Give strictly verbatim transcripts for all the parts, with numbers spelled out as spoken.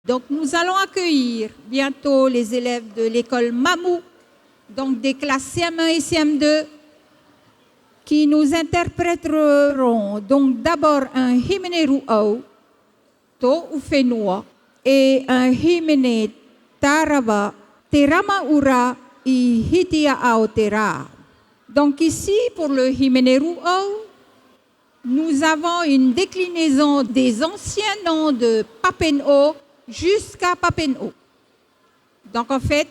Donc, nous allons accueillir bientôt les élèves de l'école Mamou, donc des classes C M un et C M deux, qui nous interpréteront donc d'abord un hīmene rūʻau, Tōʻu Fenua, et un hīmene Tārava, Te Rama Ura i Hitiaʻaotera. Donc ici, pour le hīmene rūʻau, nous avons une déclinaison des anciens noms de Papenō jusqu'à Papenō. Donc en fait,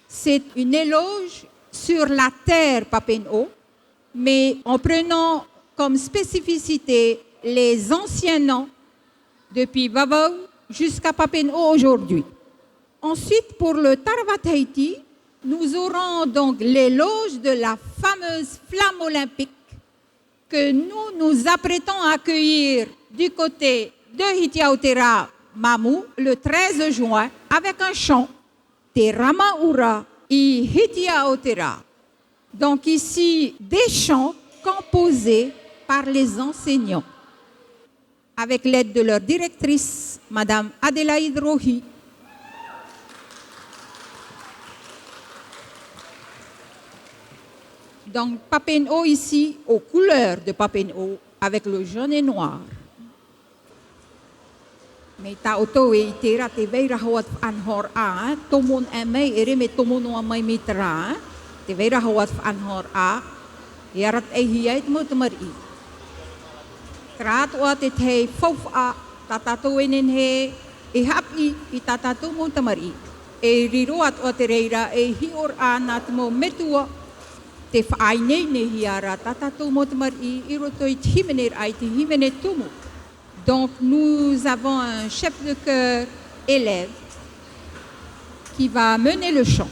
c'est une éloge sur la terre Papenō, mais en prenant comme spécificité les anciens noms depuis Vavau jusqu'à Papenō aujourd'hui. Ensuite, pour le Tārava Tahiti, nous aurons donc l'éloge de la fameuse flamme olympique que nous nous apprêtons à accueillir du côté de Hitiaotera Mamou le treize juin avec un chant, Te Rama Ura i Hitiaotera. Donc ici, des chants composés par les enseignants, avec l'aide de leur directrice, Madame Adélaïde Rohi. Donc Papenō ici, aux couleurs de Papenō, avec le jaune et noir. Mai tā ʻoutou e ʻite ra, tē vai ra hoʻi te faʻanahoraʻa, e, tomo noa mai, ʻere mai tomo noa mai mai terā, e, tē vai ra hoʻi te faʻanahoraʻa, e arataʻihia ai te mau tamariʻi. Terā atoʻa te tahi faufaʻa tā tātou e nehenehe e haʻapiʻi i tā tātou mau tamariʻi. E riro atoʻa te reira ei hiʻoraʻa nā te mau metua, tē faʻaineinehia ra tā tātou mau tamariʻi i roto i te hīmeneraʻa, i te hīmene tumu. Donc, nous avons un chef de chœur élève qui va mener le chant.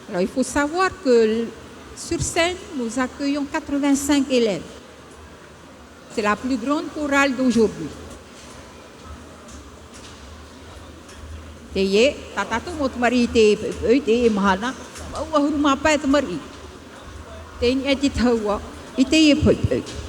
Alors, il faut savoir que l-, sur scène, nous accueillons quatre-vingt-cinq élèves. C'est la plus grande chorale d'aujourd'hui. Teie, tā tātou mau tamariʻi i teie, i teie mahana, ʻahuru mā pae tamariʻi. Tei niʻa i te tahua, i teie poʻipoʻi.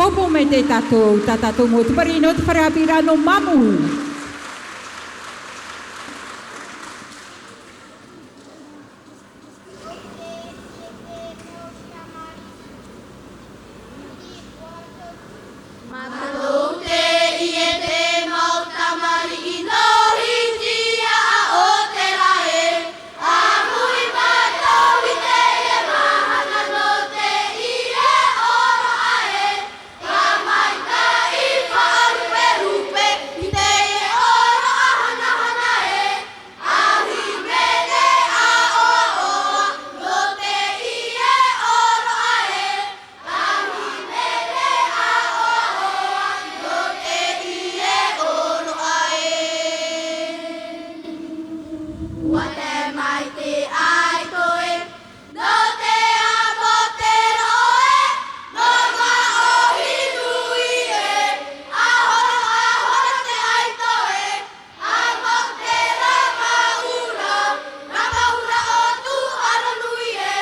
Pōpō maitaʻi tātou, tā tātou mau tamariʻi nō te fare ʻāpī ra nō Mamu. Mātou teie te mau tamariʻi nō Hitiaʻa o te raʻi. ʻA hui mātou i teie mahana nō teie ʻōroʻa ē. Ka maitaʻi faʻaruperupe i teie ʻōroʻa hanahana ē. ʻA hīmene ʻāʻoaʻoa nō teie ʻōroʻa ē. ʻA hīmene ʻāʻoaʻoa nō teie ʻōroʻa ē. ʻUa tae mai te ʻaito ē, nō te amo te roʻo ē, nō Maʻohi nui ē, ʻa horo, ʻa horo te ʻaito ē, ʻa mau te ramaura, ramaura o Tuʻaro nui ē,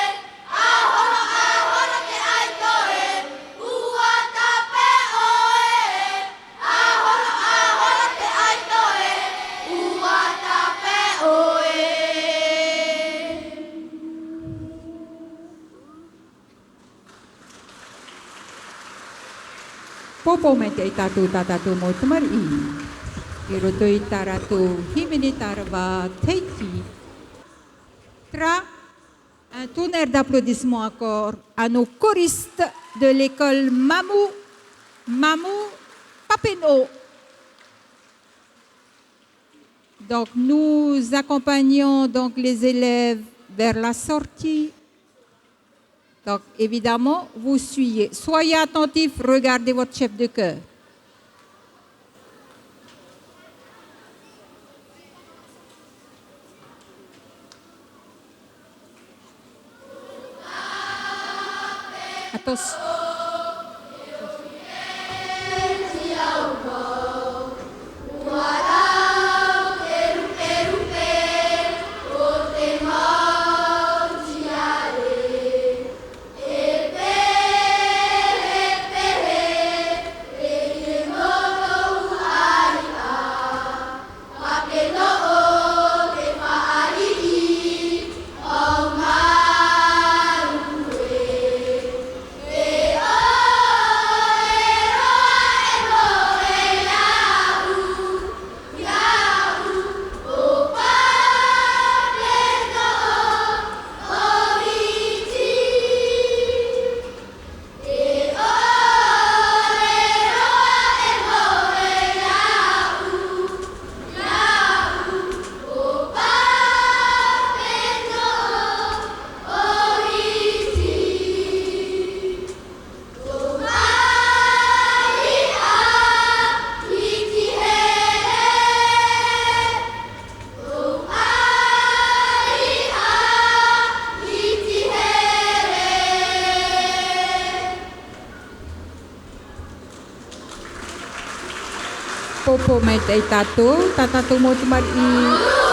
ʻa horo, ʻa horo te ʻaito ē, ʻua tape ʻoe ē, ʻa horo, ʻa horo te ʻaito ē, ʻua tape ʻoe. Pōpō maitaʻi tātou, tā tātou mau tamariʻi. I roto i tā rātou hīmene tārava teitei. Terā, un tonnerre d'applaudissements encore à nos choristes de l'école Mamu, Mamu Papeno. Donc, nous accompagnons donc les élèves vers la sortie. Donc, évidemment, vous suivez. Soyez attentifs, regardez votre chef de chœur. Attention. Pōpō maitaʻi tātou, tā tātou mau tamariʻi.